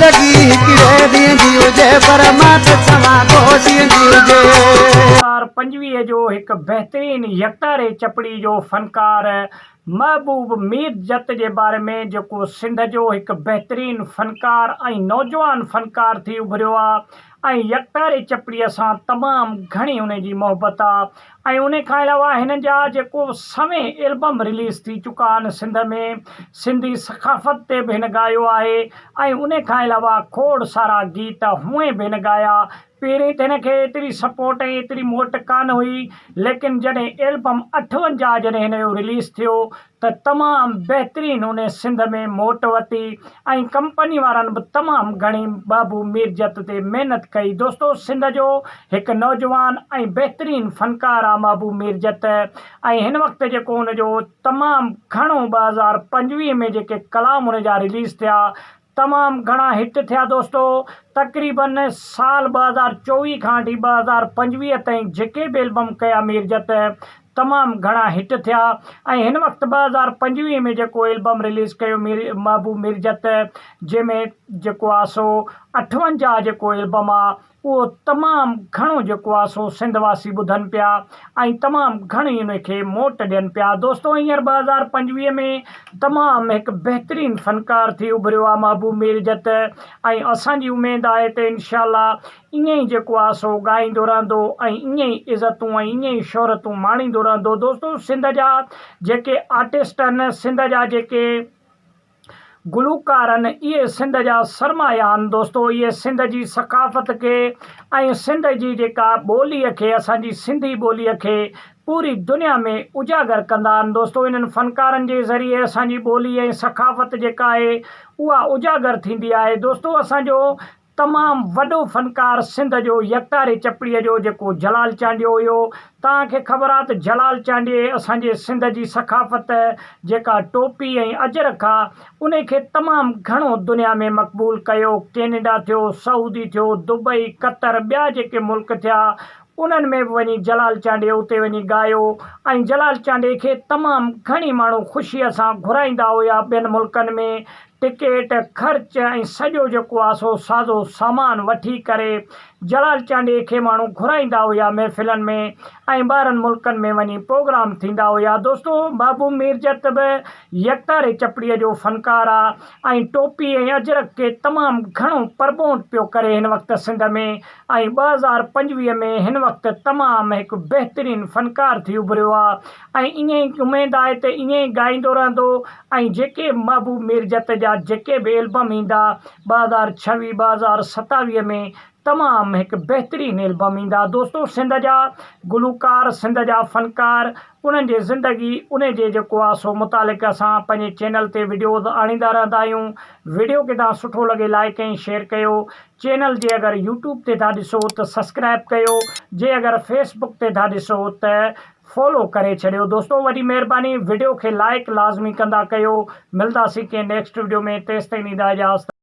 زندگي هڪڙي ڏينهن جي هجي پر مان ته چوان ٿو جيئن جي هجي. 2025 جو هڪ بهترين يڪتاري چپڙي جو فنڪار محبوب مير جت جي باري ۾ جيڪو سنڌ جو هڪ بهترين فنڪار ۽ نوجوان فنڪار ٿي اڀريو آ ۽ يڪتاري چپڙي سان تمام گهڻي ان جي محبت آ ۽ ان کان علاوه هن جا جيڪو سوين البم رليز ٿي چڪا آهن سنڌ ۾ سنڌي ثقافت تي به هن ڳايو آهي ۽ ان کان علاوه کوڙ سارا گيت هونئن به هن ڳايا پهرين ته هن کي ايتري سپورٽ ۽ ايتري موٽ ڪانه هئي ليڪن جڏهن البم 58 جڏهن هن جو رليز ٿيو ته تمام بهترين ان سنڌ ۾ موٽ ورتي ۽ ڪمپني وارن به تمام گهڻي بابو ميرجت تي محنت ڪئي دوستو سنڌ جو هڪ نوجوان ۽ بهترين فنڪار آ محبوب ميرجت ۽ هن وقت جيڪو ان جو تمام گهڻو 2025 ۾ جيڪي ڪلام ان جا رليز ٿيا تمام گهڻا هٽ ٿيا دوستو تقريبن سال 2024 کان وٺي 2025 تائين جيڪي به البم ڪيا مير جت تمام گهڻا هٽ ٿيا ۽ هن وقت 2025 ۾ جيڪو البم رليز ڪيو مير محبوب مير جت جنهن ۾ جيڪو آ سو 58 جيڪو البم آ اهو تمام گهڻو جيڪو آ سو سنڌ واسي ٻڌن پيا ۽ تمام گهڻي ان کي موٽ ڏين پيا دوستو هينئر 2025 ۾ تمام هڪ بهترين فنڪار ٿي اڀريو آ محبوب مير جت ۽ اسان جي اميد آهي ته انشاء الله ائين ئي جيڪو آ سو ڳائيندو رهندو ۽ ائين ئي عزتون ۽ ائين ئي شهرتون ماڻيندو رهندو دوستو سنڌ جا جيڪي آرٽسٽ آهن سنڌ جا جيڪي گلوڪارن اهي سنڌ جا سرمايا آهن دوستو اهي سنڌ جي ثقافت کي ۽ سنڌ جي جيڪا ٻولي کي اسان جي سنڌي ٻولي کي پوري دنيا ۾ اجاگر ڪندا آهن دوستو انهن فنڪارن جي ذريعي اسان جي ٻولي ۽ ثقافت جيڪا آهي اها اجاگر ٿيندي آهي دوستو اسان جو تمام وڏو فنڪار سنڌ جو يڪتاري چپڙيء جو جيڪو جلال چانڊيو هيو. توهان کي خبر آ ته جلال چانڊيي اسان جي سنڌ جي ثقافت جيڪا ٽوپي ۽ اجرڪ آ انهي کي تمام گهڻو دنيا ۾ مقبول ڪيو. ڪينيڊا ٿيو، سعودي ٿيو، دبئي، قطر ٻيا جيڪي ملڪ ٿيا انهن ۾ به وڃي جلال چانڊيي اتي وڃي ڳايو ۽ جلال چانڊيي کي تمام گهڻي ماڻهو خوشيء سان گهرائيندا هيا ٻين ملڪن ۾ ٽڪيٽ، خرچ ۽ سڄو جيڪو آ سو سازو سامان وٺي ڪري جلال چانڊيي کي ماڻهو گهرائيندا هيا محفلن ۾ ۽ ٻاهرن ملڪن ۾ وڃي پروگرام ٿيندا هيا دوستو محبوب ميرجت به يڪتاري چپڙيء جو فنڪار آ ۽ ٽوپي ۽ اجرڪ کي تمام گهڻو پرموٽ پيو ڪري هن وقت سنڌ ۾ ۽ 2025 ۾ هن وقت تمام هڪ بهترين فنڪار ٿي اڀريو آ ۽ ائين ئي اميد آهي ته ائين ئي ڳائيندو رهندو ۽ جيڪي به محبوب ميرجت جا جيڪي به البم ايندا 2026 2027 ۾ تمام هڪ بهترين البم ايندا دوستو سنڌ جا گلوڪار سنڌ جا فنڪار انهن جي زندگي انهي جي جيڪو آ سو متعلق اسان پنهنجي چينل تي وڊيوز آڻيندا رهندا آهيون وڊيو کي تان سٺو لڳي لائڪ ۽ شيئر ڪيو چينل جي اگر يوٽيوب تي ٿا ڏسو ته سسڪرائب ڪيو جي اگر فيس بڪ تي ٿا ڏسو ته فالو ڪري ڇڏيو دوستو وڏي مهرباني وڊيو کي لائڪ لازمي ڪندا ڪيو ملداسين ڪنهن نيڪسٽ وڊيو ۾ تيستائين ڏيندا اجازت.